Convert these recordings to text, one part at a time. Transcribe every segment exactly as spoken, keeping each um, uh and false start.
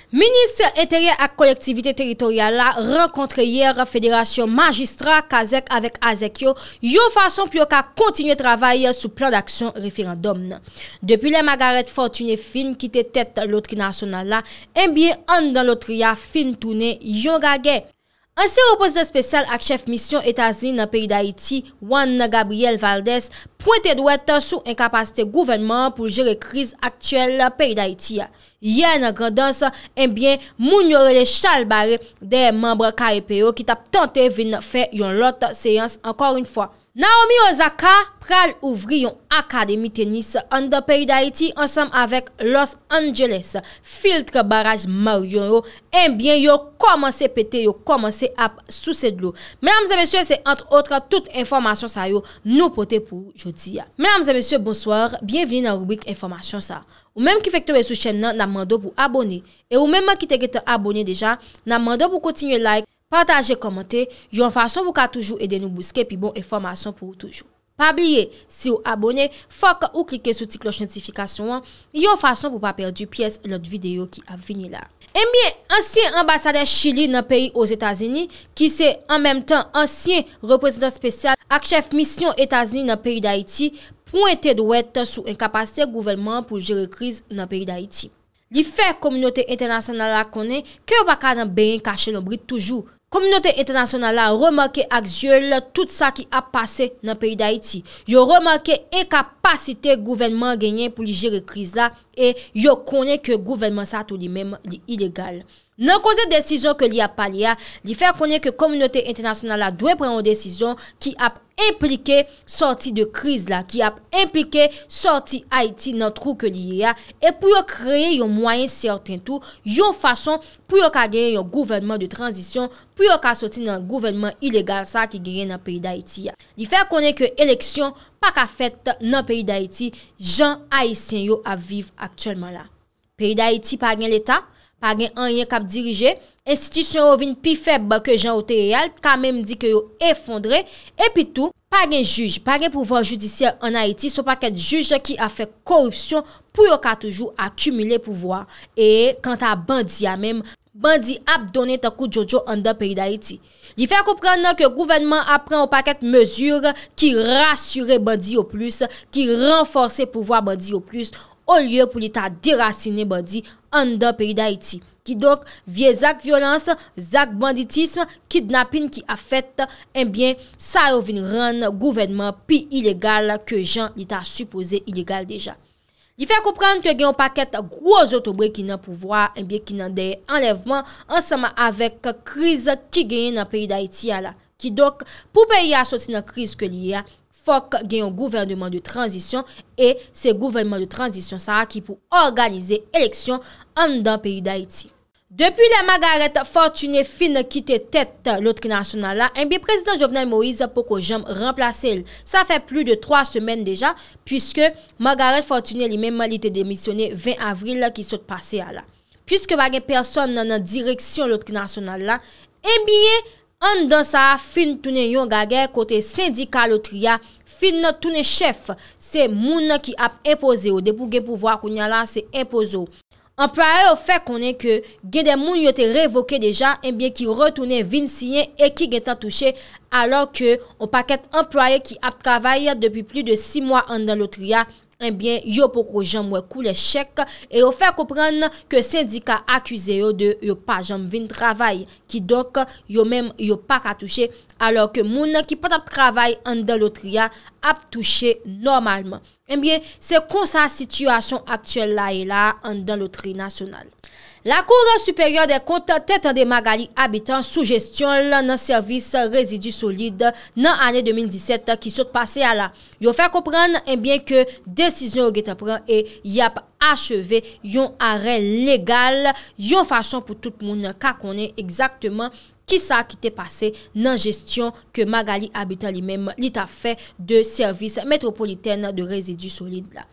Minis Enteryè ak Kolektivite Teritoryal la rankontre yè Federasyon Majistra, Kazèk avèk Azèk yo, yon fason pou yo ka kontinye travay sou plan daksyon referandòm nan. Depi lè Margareth Fortuné fin kite tèt Lotri Nasyonal la, ebyen, anndan lotri a fin tounen yon gagè. Ansyen reprezantan espesyal ak chèf misyon Etazini nan peyi Dayiti, Juan Gabriel Valdez, pwente dwèt sou enkapasite gouvènman an pou l jere kriz aktyèl peyi Dayiti a. Yè nan Grandans, ebyen, moun yo rele chalbare dèyè manm K E P yo ki t ap tante vin fè yon lòt seyans ankò yon fwa. Naomi Osaka pral ouvri yon akademi tenis anndan peyi Dayiti ansanm avèk Los Angeles. Filtre baraj Marion yo, ebyen, yo kòmanse pete, yo kòmanse ap souse dlo. Medam e mesye, se ant otre tout enfòmasyon sa yo nou pote pou ou jodi a. Medam e mesye, bonswa, byenvini nan ribrik enfòmasyon sa. Ou menm ki fèk tonbe sou chèn nan, n ap mande w pou abòne. E ou menm ki te gentan abòne deja, n ap mande w pou kontinye like, pataje, kòmante, yon fason pou ka toujou ede nou bouske pi bon enfòmasyon pou ou toujou. Pa bliye, si w abòne, fòk ou klike sou ti klòch notifikasyon an, yon fason pou pa pèdi pyès lòt videyo ki ap vini la. Ebyen, ansyen anbasadè Chili nan peyi Ozetazini, ki se an menm tan ansyen reprezantan espesyal ak chèf misyon Etazini nan peyi Dayiti, pwente dwèt sou enkapasite gouvènman an pou jere kriz nan peyi Dayiti. Li fè kominote entènasyonal la konnen ke yo pa ka nan benyen kache lonbrit toujou. Kominote entènasyonal la remake ak zye l tout sa ki ap pase nan peyi Dayiti. Yo remake enkapasite gouvènman an genyen pou li jere kriz la, e yo konnen ke gouvènman sa tou li menm li ilegal. Nan koze desizyon ke li ap pale a, li fè konnen ke kominote entènasyonal la dwe pran yon desizyon ki ap enplike sòti de kriz la, ki ap enplike sòti Ayiti nan twou ke li ye a, e pou yo kreye yon mwayen sèten tou, yon fason pou yo ka genyen yon gouvènman de tranzisyon, pou yo ka soti nan gouvènman ilegal sa ki genyen nan peyi Dayiti a. Li fè konnen ke eleksyon pa ka fèt nan peyi Dayiti jan Ayisyen yo ap viv aktyèlman la. Peyi Dayiti pa gen leta, pa gen anyen k ap dirije, enstitisyon yo vin pi fèb ke jan yo te ye a, l ka menm di ke yo efondre, epi tou, pa gen jij, pa gen pouvwa jidisyè ann Ayiti, se yon pakèt jij ki ap fè koripsyon pou yo ka toujou akimile pouvwa. E kanta bandi a menm, bandi ap donnen tankou djodjo anndan peyi Dayiti. Li fè konprann ke gouvènman ap pran yon pakèt mezi ki rasire bandi yo plis, ki ranfòse pouvwa bandi yo plis, olye pou li ta derasinen bandi anndan peyi Dayiti. Kidonk, vye zak vyolans, zak banditism, kidnapin ki ap fèt, ebyen, sa yo vin rann gouvènman pi ilegal ke jan li ta sipoze ilegal deja. Li fè konprann ke gen yon pakèt gwo zotobre ki nan pouvwa, ebyen, ki nan dèyè anlèvman ansanm avèk kriz ki genyen nan peyi Dayiti a la. Kidonk, pou peyi a soti nan kriz ke li ye a, fòk gen yon gouvènman de tranzisyon e se gouvènman de tranzisyon sa a ki pou òganize eleksyon anndan peyi Dayiti. Depi lè Margareth Fortuné fin kite tèt Lotri Nasyonal la, ebyen, prezidan Jovenel Moïse poko janm ranplase l. Sa fè plis de twa semèn deja, piske Margareth Fortuné li menm li te demisyone ven avril ki sot pase a la. Piske pa gen pèsòn nan, nan direksyon Lotri Nasyonal la, ebyen, anndan sa a fin tounen yon gagè kote sendika lotri a fin tounen chèf. Se moun ki ap enpoze w. Depi w gen pouvwa kounye a la, se enpoze w. Anplwaye yo fè konnen ke gen de moun yo te revoke deja, ebyen ki retounen vin siyen e ki gentan touche, alò ke yon pakèt anplwaye ki ap travay depi plis de sis mwa anndan lotri a, ebyen, yo poko janm wè koulè chèk e yo fè konprann ke sendika akize yo de yo pa janm vin travay. Kidonk, yo menm, yo pa ka touche, alò ke moun ki pa t ap travay anndan lotri a ap touche nòmalman. Ebyen, se konsa sitiyasyon aktyèl la ye la anndan Lotri Nasyonal. Lakou Siperyè dè Kont te tande Magali Habitant sou jesyon l nan sèvis rezidi solid nan ane de mil disèt ki sot pase a la. Yo fè konprann, ebyen, ke desizyon yo gentan pran e y ap acheve yon arè legal, yon fason pou tout moun ka konnen egzakteman kisa ki te pase nan jesyon ke Magali Habitant li menm li t ap fè de sèvis metwopolitèn de rezidi solid la.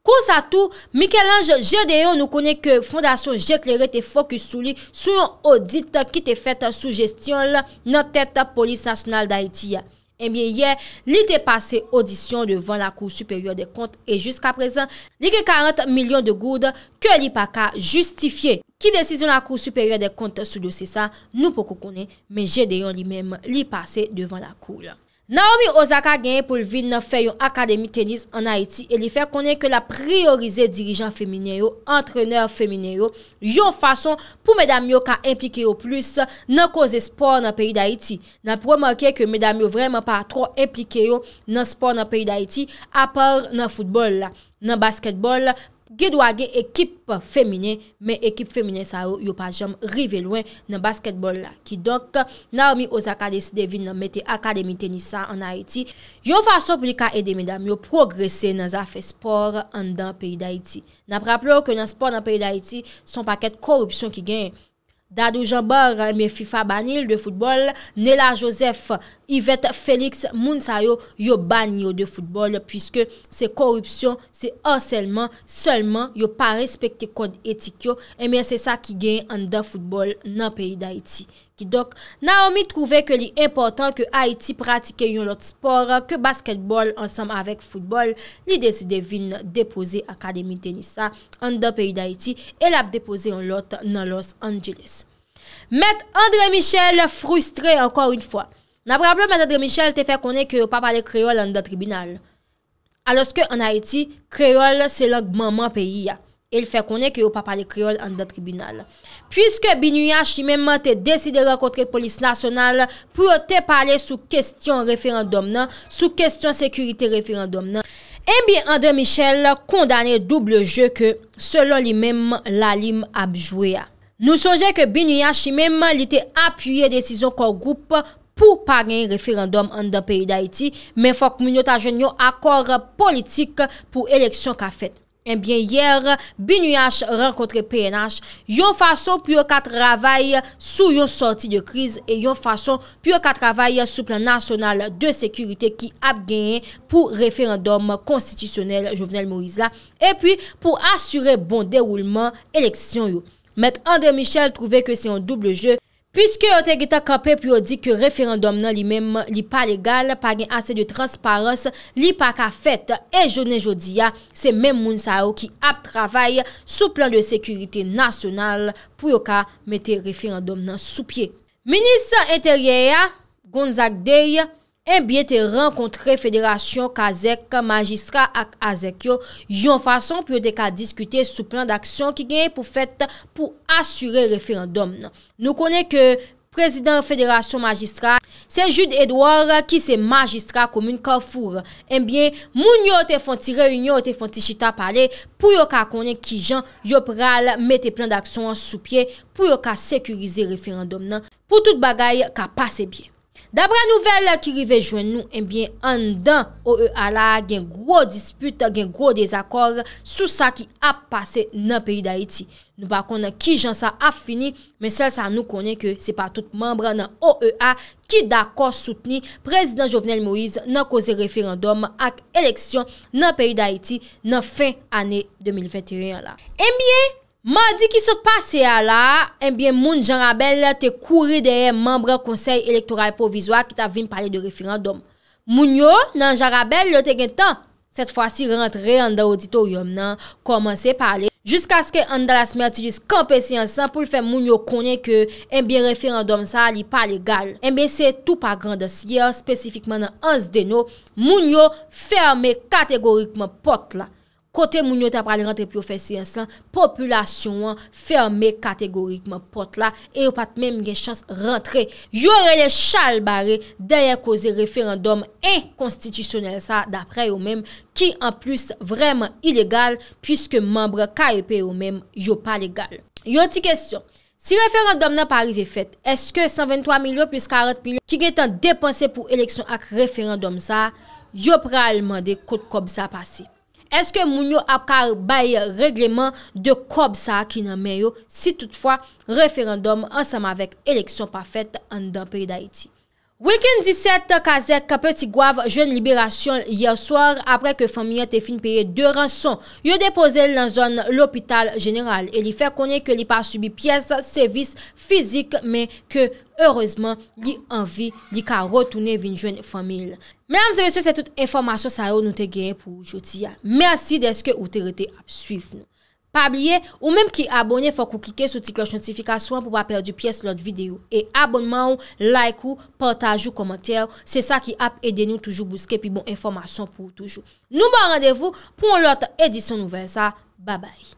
Konsa tou, Michel-Ange Gédéon, nou konnen ke Fondasyon Je Klere te fokis sou li sou yon odit ki te fèt sou jesyon l nan tèt Polis Nasyonal Dayiti a. Ebyen, yè, li te pase odisyon devan Lakou Siperyè dè Kont e jiskaprezan, li gen karant milyon de goud ke li pa ka jistifye. Ki desizyon Lakou Siperyè dè Kont sou dosye sa, nou poko konnen, men Gedeon li menm, li pase devan lakou la. Naomi Osaka genyen pou l vin fè yon akademi tenis ann Ayiti e li fè konnen ke l ap priyorize dirijan feminen yo, antrenè feminen yo, yon fason pou medam yo ka enplike yo plis nan koze spò nan peyi Dayiti. N ap remake ke medam yo vrèman pa twò enplike yo nan spò nan peyi Dayiti, apa nan foutbòl la. Nan baskètbòl, gen dwa gen ekip feminen, men ekip feminen sa yo, yo pa janm rive lwen nan baskètbòl la. Kidonk, Naomi Osaka deside vin mete akademi tenis sa ann Ayiti, yon fason pou li ka ede medam yo pwogrese nan zafè spò anndan peyi Dayiti. N ap raple w ke nan spò nan peyi Dayiti, se yon pakèt koripsyon ki genyen. Dadou Jean Bart, ebyen, fifa bani l de foutbòl, Nela Joseph, Yvette Félix, moun sa yo, yo bani yo de foutbòl, piske se koripsyon, se asèlman, sèlman yo pa respekte kòd etik yo, ebyen, se sa ki genyen anndan foutbòl nan peyi Dayiti. Kidonk, Naomi twouve ke li enpòtan ke Ayiti pratike yon lòt spò ke baskètbòl ansanm avèk foutbòl, li deside vin depoze akademi tenis sa anndan peyi Dayiti e l ap depoze yon lòt nan Los Angeles. Mèt André Michel fristre ankò yon fwa. N ap raple Mèt André Michel te fè konnen ke yo pa pale kreyòl anndan tribinal. Alòske ann Ayiti, kreyòl se lang manman peyi a. E l fè konnen ke yo pa pale kreyòl anndan tribinal. Piske BINUH li menm te deside rankontre polis nasyonal pou yo te pale sou kesyon referandòm nan, sou kesyon sekirite referandòm nan. Ebyen, André Michel kondane double jeu ke, selon li menm, Lalim ap jwe a. Nou sonje ke BINUH li menm, li te apiye desizyon Core Group pou pa gen referandòm anndan peyi Dayiti, men fòk moun yo ta jwenn yon akò politik pou eleksyon ka fèt. Ebyen, yè, BINUH rankontre PNH, yon fason pou yo ka travay sou yon sòti de kriz e yon fason pou yo ka travay sou plan nasyonal de sekirite ki ap genyen pou referandòm konstitisyonèl Jovenel Moïse la, epi pou asire bon dewoulman eleksyon yo. Mèt André Michel twouve ke se yon double jeu, piske yo te gentan kanpe pou yo di ke referandòm nan li menm, li pa legal, pa gen ase de transparans, li pa ka fèt. E jounen jodi a, se menm moun sa yo ki ap travay sou plan de sekirite nasyonal pou yo ka mete referandòm nan sou pye. Minis Enteryè a, Gonzague Day, ebyen, te rankontre Federasyon Kazèk Majistra ak Azèk yo, yon fason pou yo te ka diskite sou plan daksyon ki genyen pou fèt pou asire referandòm nan. Nou konnen ke prezidan Federasyon Majistra, se Jude Edouard ki se majistra komin Kafou. Ebyen, moun yo te fè yon ti reyinyon, yo te fè yon ti chita pale pou yo ka konnen kijan yo pral mete plan daksyon an sou pye pou yo ka sekirize referandòm nan, pou tout bagay ka pase byen. Daprè nouvèl ki rive jwenn nou, ebyen, anndan O E A la, gen gwo dispit, gen gwo dezakò sou sa ki ap pase nan peyi Dayiti. Nou pa konn kijan sa ap fini, men sèl sa nou konnen ke se pa tout manm nan O E A ki dakò soutni prezidan Jovenel Moïse nan koze referandòm ak eleksyon nan peyi Dayiti nan fen ane de mil venteyen an la. Ebyen, madi ki sot pase a la, ebyen, moun Jan Rabèl te kouri dèyè manm Konsèy Elektoral Pwovizwa ki t ap vin pale de referandòm. Moun yo, nan Jan Rabèl, yo te gen tan, sèt fwa si, rantre anndan oditoryòm nan, kòmanse pale, jiskaske Andalas Mertilus kanpe seyans lan pou l fè moun yo konnen ke, ebyen, referandòm sa a, li pa legal. Ebyen, se tou pa Grandans yè, espesifikman nan Anse des Naux, moun yo fèmen kategorikman pòt la. Kote moun yo ta pral rantre pou yo fè seyans lan, popilasyon an fèmen kategorikman pòt la e yo pa t menm gen chans rantre. Yo rele chalbare dèyè koze referandòm enkonstitisyonèl sa, daprè yo menm, ki anplis vrèman ilegal, piske manm K E P yo menm, yo pa legal. Yon ti kesyon. Si referandòm nan pa rive fèt, èske san venntwa milyon plis karant milyon ki gentan depanse pou eleksyon ak referandòm sa, yo pral mande kot kòb sa pase? Èske moun yo ap ka bay regleman de kòb sa ki nan men yo si toutfwa referandòm ansanm avèk eleksyon pa fèt anndan peyi Dayiti? Wilkins disèt Kazèk Petit Goâve jwenn liberasyon l yè swa apre ke fanmi an te fin peye de ranson. Yo depoze l nan zòn Lopital Jeneral e li fè konnen ke li pa sibi pyès sevis fizik, men ke erezman li an vi, li ka retounen vin jwenn fanmi l. Medam e mesye, se tout enfòmasyon sa yo nou te genyen pou jodi a. Mèsi dèske ou te rete ap swiv nou. Pa bliye, ou menm ki abòne, fòk ou klike sou ti klòch notifikasyon an pou pa pèdi pyès lòt videyo. E abònman w, like ou, pataj ou, kòmantè w, se sa ki ap ede nou toujou bouske pi bon enfòmasyon pou ou toujou. Nou ba w randevou pou yon lòt edisyon nouvèl sa. Babay.